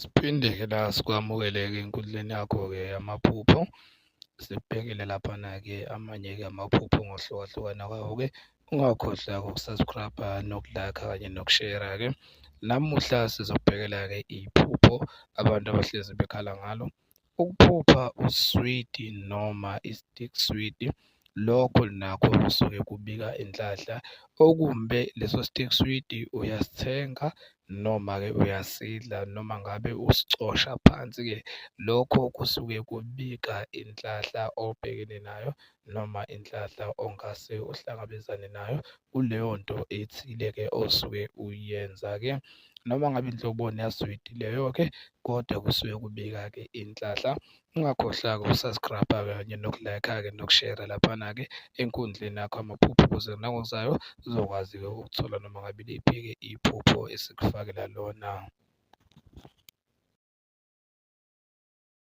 Siphinde-ke la sikwamukele-ke enkundleni yakho-ke yamaphupho, sikubhekele laphana-ke amanye-ke amaphupho ngokuhlukahlukana kwawo-ke. Ungakhohlwa-ke uku-subscribe-a noku-like-a kanye nokushera-ke. Namuhla sizobhekela-ke iphupho abantu abahlezi bekhala ngalo, ukuphupha uswidi noma i-stick swidi, lokho nakho kusuke kubika inhlahla. Okumbe leso stick swidi uyasithenga noma-ke uyasidla noma ngabe usicosha phansi-ke, lokho kusuke kubika inhlahla obhekene nayo noma inhlahla ongase uhlangabezane nayo kuleyo nto ethile-ke osuke uyenza-ke. Noma ngabe inhloboni yaswidi leyo-ke kodwa kusuke kubika-ke inhlahla. Ungakhohlwa-ke uku-subscribe-a kanye noku-like-a-ke nokushera laphana-ke enkundleni yakho yamaphupho ukuze nangokuzayo uzokwazi-ke ukuthola noma ngabe iliphi-ke iphupho esikufakela lona.